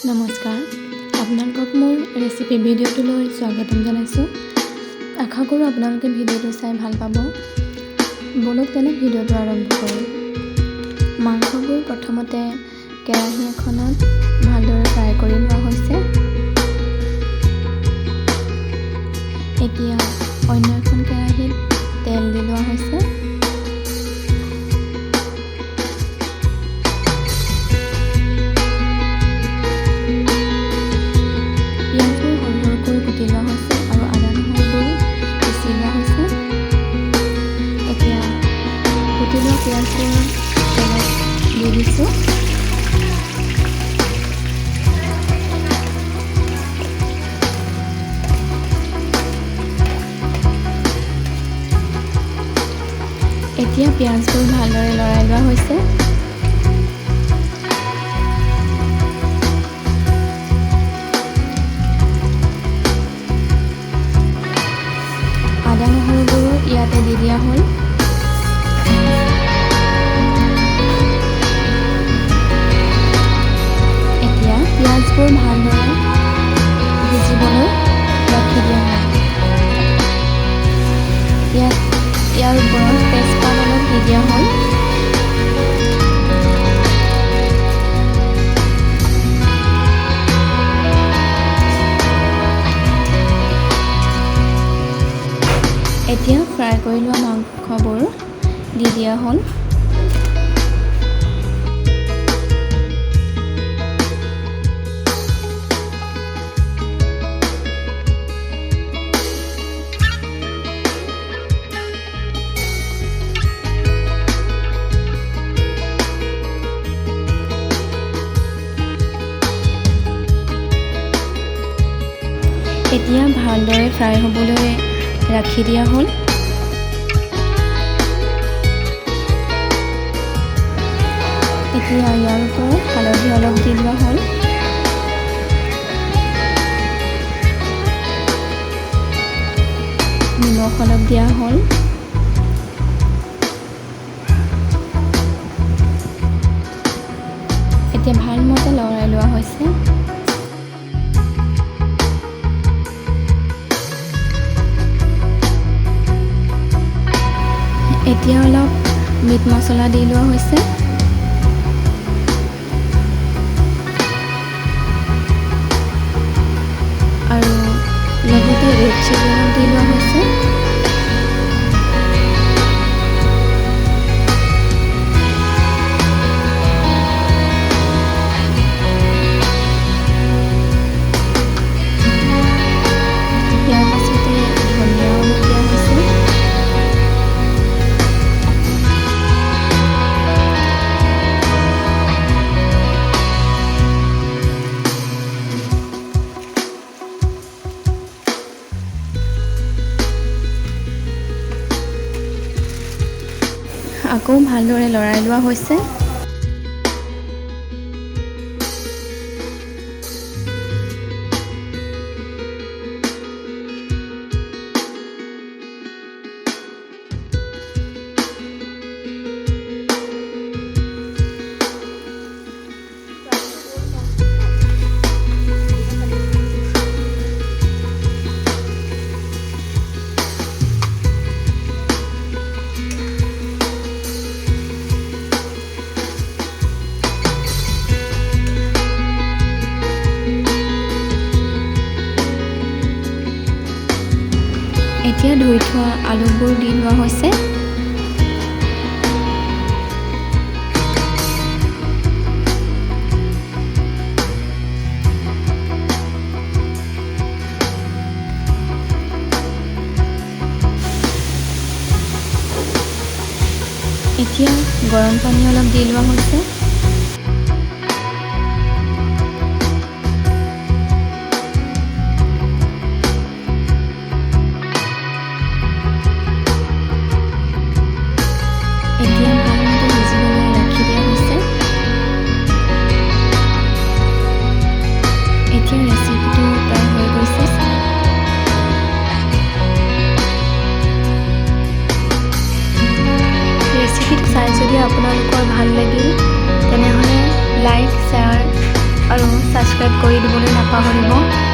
নমস্কাৰ, আপোনালোকক মোৰ ৰেচিপি ভিডিঅ'টোলৈ স্বাগতম জনাইছোঁ। আশা কৰোঁ আপোনালোকে ভিডিঅ'টো চাই ভাল পাব। ব'লক তেনে ভিডিঅ'টো আৰম্ভ কৰোঁ। মাংসবোৰ প্ৰথমতে কেৰাহী এখনত ভালদৰে ফ্ৰাই কৰি লোৱা হৈছে। এতিয়া অন্য এখন কেৰাহীত তেল দি লোৱা হৈছে। পিঁয়াজবোৰ সৰু সৰুকৈ কুটি লোৱা হৈছে আৰু আদা নহৰুবোৰ পিচি লোৱা হৈছে। এতিয়া কুটি লোৱা পিঁয়াজবোৰ তেলত দি দিছোঁ। এতিয়া পিঁয়াজবোৰ ভালদৰে লৰাই লোৱা হৈছে। আদা নহৰুবোৰো ইয়াতে দি দিয়া হ'ল। এতিয়া পিঁয়াজবোৰ ভালদৰে সিজিবলৈ ৰাখি দিয়া হ'ল। ইয়াৰ ওপৰত তেজপাত অলপ দি দিয়া হ'ল। এতিয়া ফ্ৰাই কৰি লোৱা মাংসবোৰ দি দিয়া হ'ল। এতিয়া ভালদৰে ফ্ৰাই হ'বলৈ ৰাখি দিয়া হ'ল। এতিয়া ইয়াৰ ওপৰত হালধি অলপ দি লোৱা হ'ল। নিমখ অলপ দিয়া হ'ল। এতিয়া ভালমতে লৰাই লোৱা হৈছে। এতিয়া অলপ মিট মছলা দি লোৱা হৈছে। আৰু লগতে ৰেড চিলি অলপ দি লোৱা হৈছে। ইয়াৰ পাছতে ধনিয়া অলপ দিয়া হৈছে। আকৌ ভালদৰে লৰাই লোৱা হৈছে। এতিয়া ধুই থোৱা আলুবোৰ দি লোৱা হৈছে। এতিয়া গৰম পানী অলপ দি লোৱা হৈছে। এতিয়া ভালমতে সিজিবলৈ ৰাখি দিয়া হৈছে। এতিয়া ৰেচিপিটো প্ৰায় হৈ গৈছে। ৰেচিপিটো চাই যদি আপোনালোকৰ ভাল লাগিল, তেনেহ'লে লাইক, শ্বেয়াৰ আৰু ছাবস্ক্ৰাইব ছাবস্ক্ৰাইব কৰি দিবলৈ নাপাহৰিব।